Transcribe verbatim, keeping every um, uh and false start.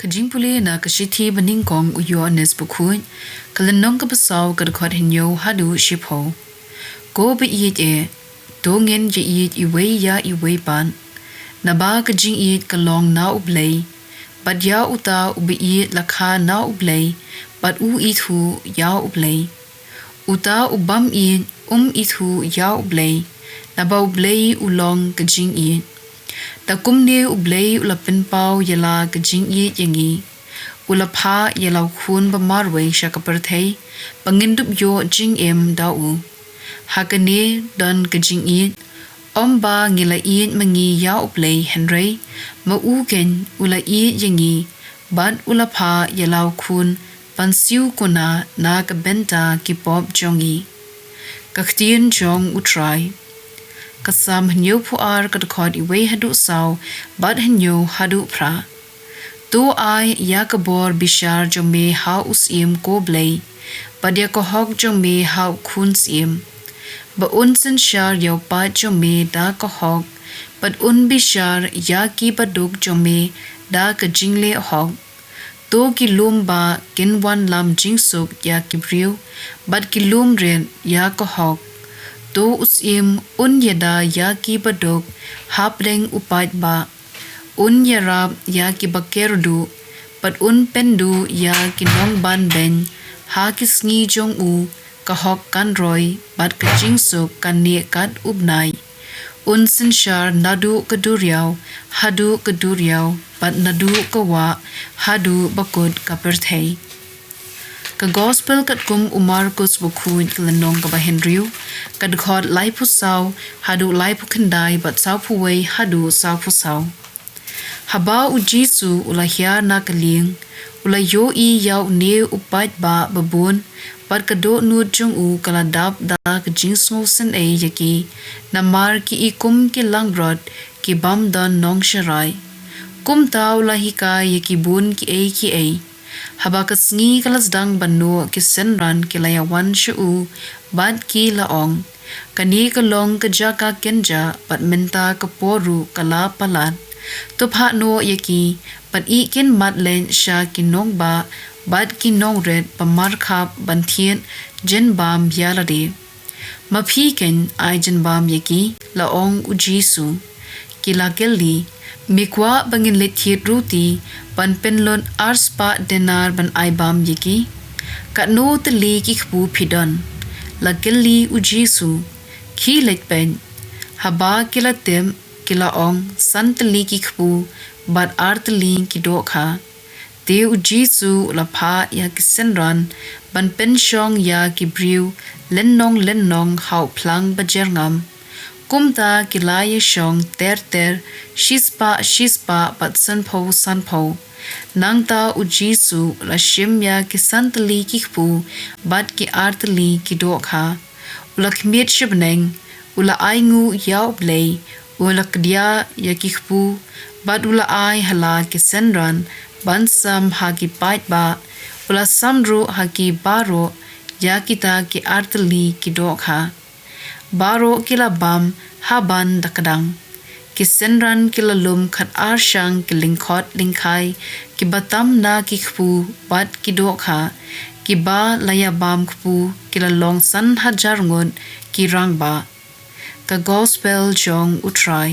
Ka jingpule na ka shithi ba nyngkong u Ïoannis Bakhuid, ka lynnong kaba saw, ka dkhot hynñiew haduh shiphew. Ko ba ïeit eh, to ngin ïeit iwei ïa iwei pat. Naba ka jingïeit ka long na U Blei, bad ïa uta uba ïeit la kha na U Blei, bad u ithuh ïa U Blei. Uta u bym ïeit um ithuh ïa U Blei, naba U Blei u long ka jingïeit. Da kumne U Blei u la pynpaw ïa la ka jingïeit ïa ngi, u la phah ïa la u Khun ba marwei sha ka pyrthei, ba ngin dup ïoh jingim da u. Ha kane don ka jingïeit, ym ba ngi la ïeit ma ngi ïa U Blei, hynrei ma u keiñ u la ïeit ïa ngi, bad u la phah ïa la u Khun ban siew kuna na ka bynta ki pop jong ngi. Ka ktien jong U Trai. Ka Salm hynñiewphew ar, ka dkhot iwei haduh saw, bad hynñiew haduh phra. To ai ïa ka bor bishar jong me ha u Syiem, ko Blei, bad ïa ka hok jong me ha u Khun Syiem. Ba un synshar ïa u paid jong me da ka hok, bad un bishar ïa ki baduk jong me da ka jingleh hok. To ki lum ba kin wanlam jingsuk ïa ki briew, bad ki lum rit ïa ka hok. To u Syiem un ïada ïa ki baduk hapdeng u paidbah. Un ïarap ïa ki bakyrduh, bad un pynduh ïa ki nongbanbeiñ. Ha ki sngi jong u, ka hok kan roi, bad ka jingsuk kan neh kat u bnai. Un synshar naduh ka duriaw haduh ka duriaw, bad naduh ka wah haduh ba kut ka pyrthei. Ka Gospel katkum u Markus Bakhuid, ka lynnong kaba hynriew, ka dkhot laiphew saw haduh laiphew khyndai, bad sawphew wei haduh sawphew saw. Haba u Jisu u la hiar na ka lieng, u la ïohi ïa une u paidbah babun, bad ka dohnud jong u ka la dap da ka jingsngewsynei ïa ki, namar ki i kum ki langbrot, ki bym don nongsharai. Kumta u la hikai ïa ki bun kiei kiei. Haba ka sngi ka la sdang ban noh, ki synran ki la ïa wan sha u, bad ki la ong, kane ka long ka jaka kynjah, bad mynta ka por ruh ka la palat. To phah noh ïa ki, bad i kin mat leit sha ki nongbah bad ki nongrit ba markhap ban thied jynbam ïa lade. Ma phi keiñ ai jynbam ïa ki, la ong u Jisu. Ki la kylli, me kwah ba ngin leit thied ruti ban pynlut arspah denar ban ai bam ïa ki? Katno tylli ki kpu phi don? La kylli u Jisu. Khie leit peit. Haba ki la tip, ki la ong, san tylli ki kpu, bad ar tylli ki dohkha. Te u Jisu u la phah ïa ki synran ban pynshong ïa ki briew lynnong lynnong ha u phlang ba jyrngam. Kumta ki la ïa shong ter ter, shispah shispah bad sanphew sanphew. Nangta u Jisu u la shim ïa ki san tylli ki kpu bad ki ar tylli ki dohkha. U la khmied sha bneng, u la ainguh ïa U Blei, u la kdiah ïa ki kpu, bad u la ai ha la ki synran ban sam ha ki paidbah, u la sam ruh ha ki baroh ïa kita ki ar tylli ki dohkha. Baroh ki la bam ha ban da kdang. Ki synran ki la lum khatar shang ki lyngkhot lyngkhai, kiba tam na ki kpu bad ki dohkha. Kiba la ïa bam kpu ki la long san hajar ngut ki rangbah. Ka Gospel jong U Trai.